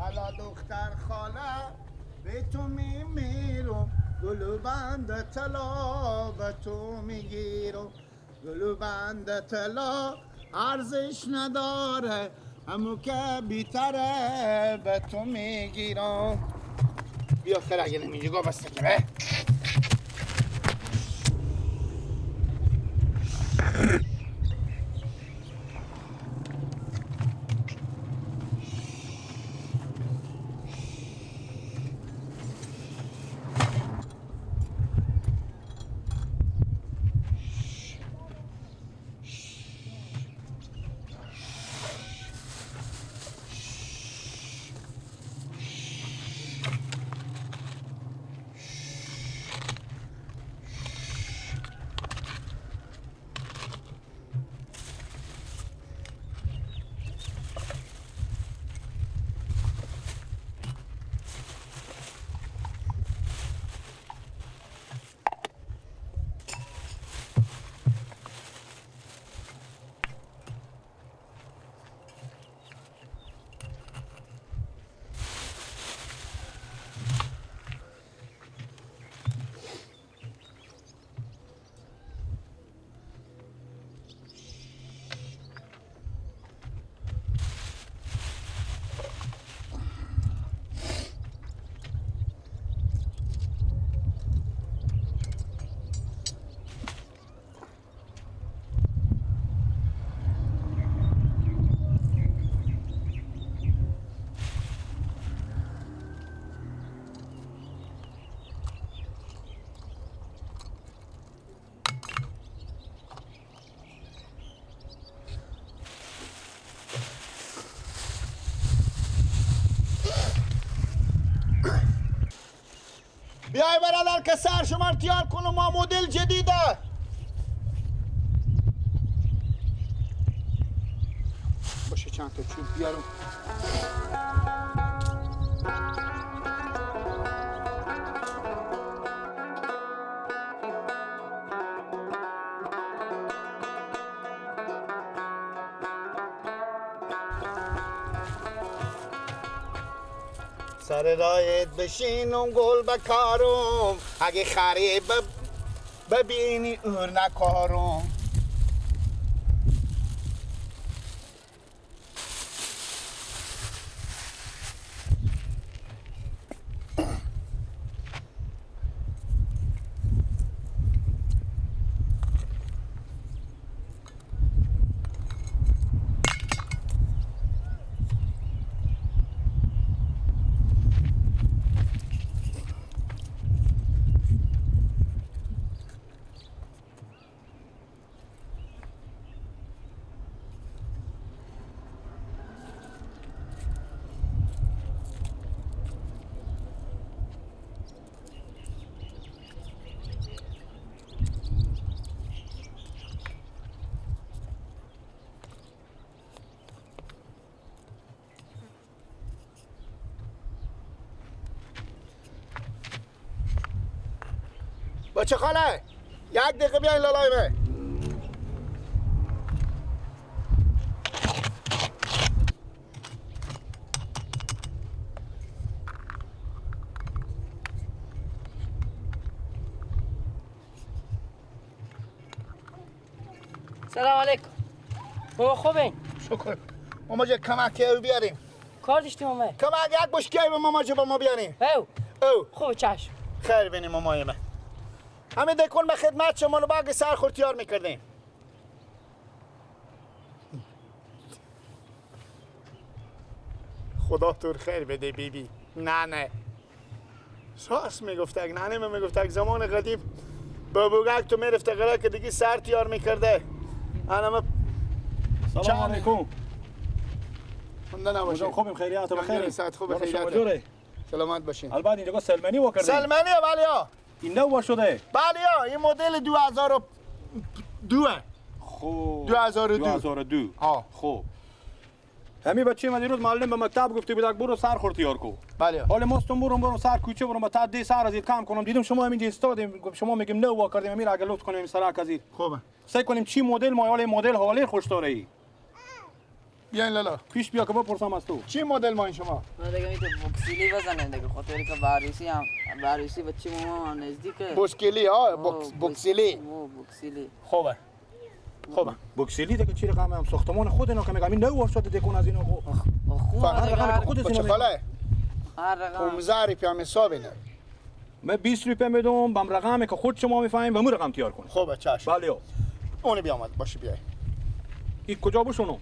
حالا دختر خاله به تو میمیرم، گلو بند طلا به تو میگیرم، گلو بند طلا ارزش نداره، همو که بیتره به تو میگیرم. بیا خیر اگه نمیگی گا بسته که به بیای برادر که سر شما تیار کنم، ما مدل جدیده. باشه چند تا چوب بیارم. سر رایت بشینم گل بکارم، اگه خری ببینی اور نکارم. بچه خاله یک دقیقه بیاین لالای من. سلام علیکم بابا، خوبین؟ شکر. ماما جه کمک او بیاریم. کار داشتیم ماما. کمک یک بشکی به ماما جه با ما بیاریم. او او خوب چشم. خیر بینیم مامای من. همین دکون به خدمت شما رو باگ سر خورتیار میکردیم. خدا تور خیر بده بی بی. نه نه ساس میگفتگ، نه نه میگفتگ زمان قدیم بابوگک تو میرفته غره که دیگه سر تیار میکرده. انا سلام علیکم. خنده نباشه. خوبیم خیریت و بخیر. ساعت خوب خیریت. سلامت باشین. البته اینجا سلمانی وکردیم. سلمانی بله. این نو شده. بله این مدل 2002. خوب 2002. 2002. خوب. همین بچه من دیروز معلم به مکتب گفته بود برو سر خورد تیار کو. بله. حالا ماستم برم سر کوچه برم تا دی سر از کم کنم. دیدم شما همینجا ایستادیم، شما میگیم نو وا کردیم، امیر اگه لطف کنیم سرک از. خوبه. سعی کنیم چی مدل ما حال مدل حالی خوش داره ای. بیاین لالا. پیش بیا که بپرسم از تو. چی مدل ماین شما؟ ما دیگه میته بوکسیلی بزنیم دیگه خاطری که باروسی هم باروسی بچی ما نزدیکه. بوکسیلی ها بوکسیلی. بوکسیلی. خوبه. خوبه. بوکسیلی دیگه چی رقم هم ساختمان خود اینا که میگم این نو شده دکون از اینا خوب. رقم خود اینا. چه هر رقم 15 روپیه هم حساب اینه. من 20 روپیه میدم بم رقمی که خود شما میفهمیم و مو رقم تیار کنه. خوبه چشم. بله. اون بیامد باشه بیای. این کجا بشونم؟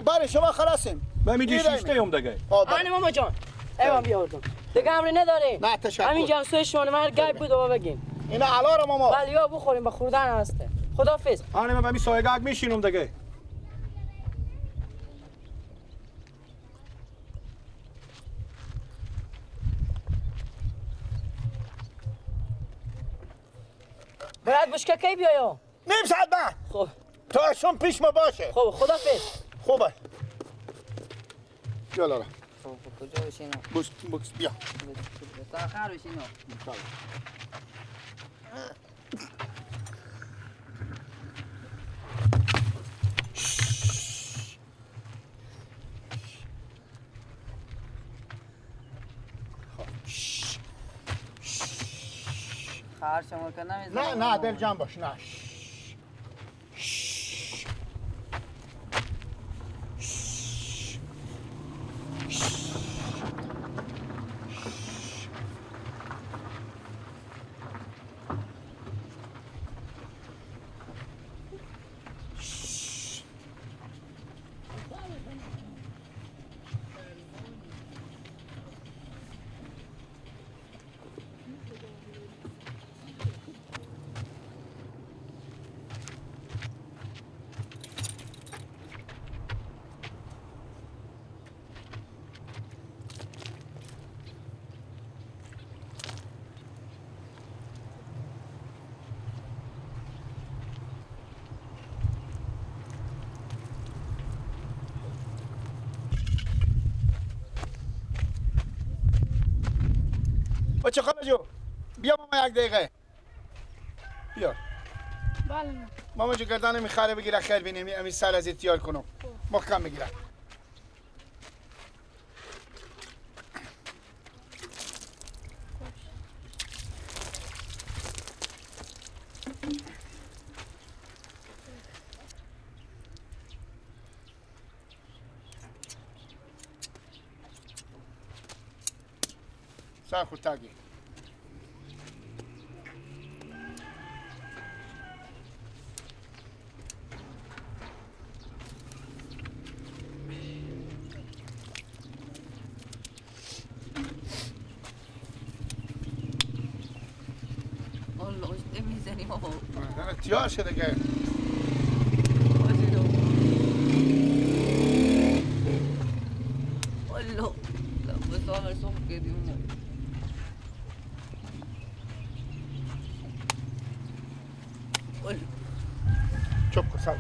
بله شما خلاصیم. من میگی شیشته یم دیگه. آنه ماما جان. ایوان بیاوردم. دیگه امری نداره. نه تشکر. همین جمسوی شما من گپ بود بابا بگین. اینا علا ماما. بله یا بخوریم با خوردن هسته. خدافظ. آنه من به سایگاه میشینم دیگه. برات بشکه کی بیایا؟ نیم ساعت بعد. خب تا شم پیش ما باشه. خب خدافظ. خوبه. بیا لالا. خب کجا بشینم؟ بوس بوس بیا. تا آخر بشینم. خواهر شما که نمیزنم. نه نه دل جان باش نه. بچه خاله جو بیا ماما یک دقیقه بیا. بله ماما جو گردن میخره بگیره خیر بینیم امی سر از تیار کنم محکم بگیره. سر خود تاگی تیار شده که چپ کن سر.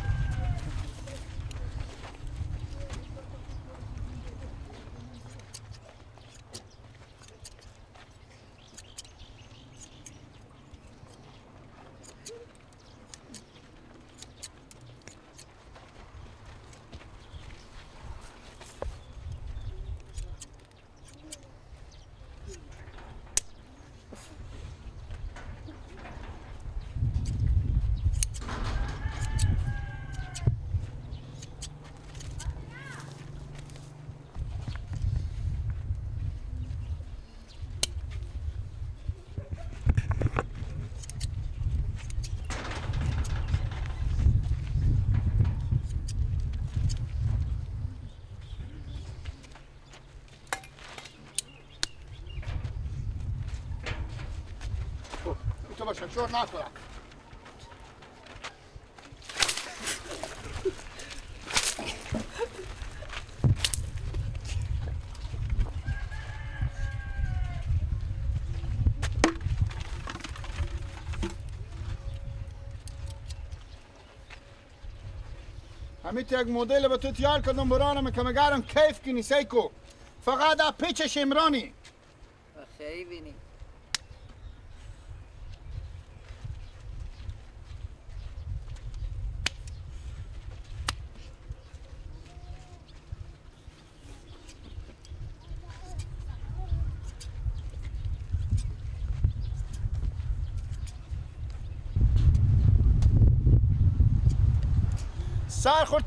باشه چور نکنم. همین یک مدل به تو تیار کردم برانم که مگرم کیف کنی سیکو فقط پیچش امرانی خیلی بینی. سر خورد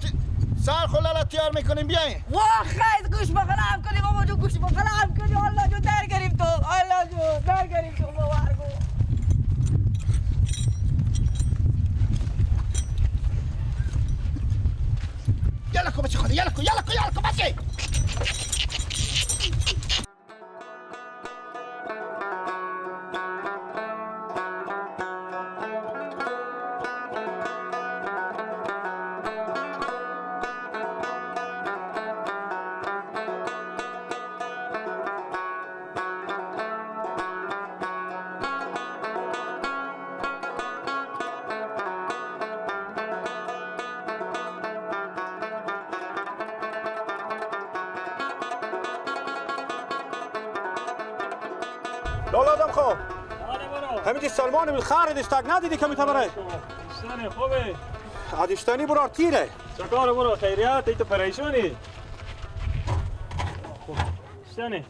سر خلالا تیار میکنیم بیاین. واه خیر گوش بغلم کنی بابا جو گوش بغلم کنی الله جو در گریم تو الله جو در گریم تو باور کو. یلا کو بچه خود یلا کو یلا کو یلا کو بچه. همینجی سلمان بود خر دشتک ندیدی که میتبره؟ اشتانی خوبه؟ ادشتانی برار تیره چکار برو خیریت ای تو پریشونی؟ اشتانی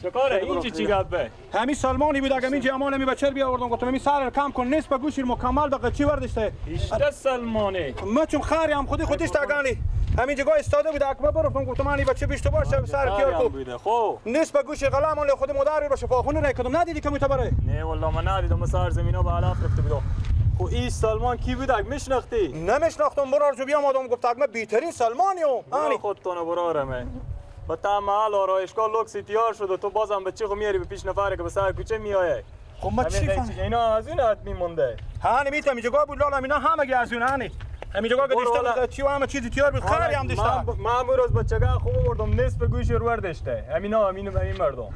چکاره اینجی چی گپه؟ همین سلمانی بود اگه اینجی امان می بچر بیاوردم گفتم همین سر کم کن نیست به گوشی مکمل دقیقه چی وردشته؟ اشته سلمانی ما چون خری هم خودی خودش تگانی همین جگاه ایستاده بود اکبر برفتم گفتم من بچه بیشت باشه سر تیار کو خب نیست به گوش غلام اون خود مادر رو شفاخونه رای کدوم ندیدی که میتبره؟ نه والله من ندیدم سر زمینا به علف رفته بودم. خب این سلمان کی بود اگه میشناختی؟ نمیشناختم برار جو بیام آدم گفت اگه بهترین سلمانیو آنی خودتون برارمه با تا محل آرایشگاه لوکس تیار شد و تو بازم بچه خو میاری به پیش نفره که به سر کوچه میایه. خب ما چی فهم اینا از اون حد میمونده. هانی میتم اینجا بود لالا اینا همه از اون هانی همینجا که داشته چی و همه چیزی تیار بود خری هم داشته. من امروز بچگاه خوب آوردم نصف گوش رو داشته. همینا همین همین مردم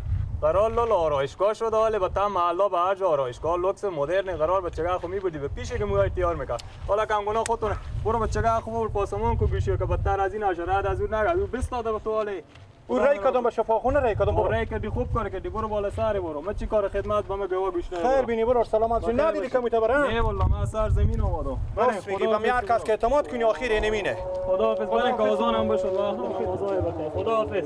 قرار لالا آرایشگاه شده حالا با تام محلا به هر جا آرایشگاه لوکس مدرن قرار بچگاه خو میبردی به پیش که موهای تیار میکرد. حالا کم گناه خودتون برو بچگاه خوب آورد پاسمان کو گوشی که بدتر از این حشرات از اون نگه او بستاده به تو حالا او رای کدام به شفاخونه رای کدام برو رای کردی خوب کار کردی برو بالا سر برو من چی کار خدمت با من گوا گوش نه خیر بینی برو سلامت شو ندیدی که میتبره؟ نه والله من سر زمین اومدم. راست میگی با هر کس که اعتماد کنی آخر نمینه. خداحافظ برای کازان هم باشه الله خداحافظ. خداحافظ.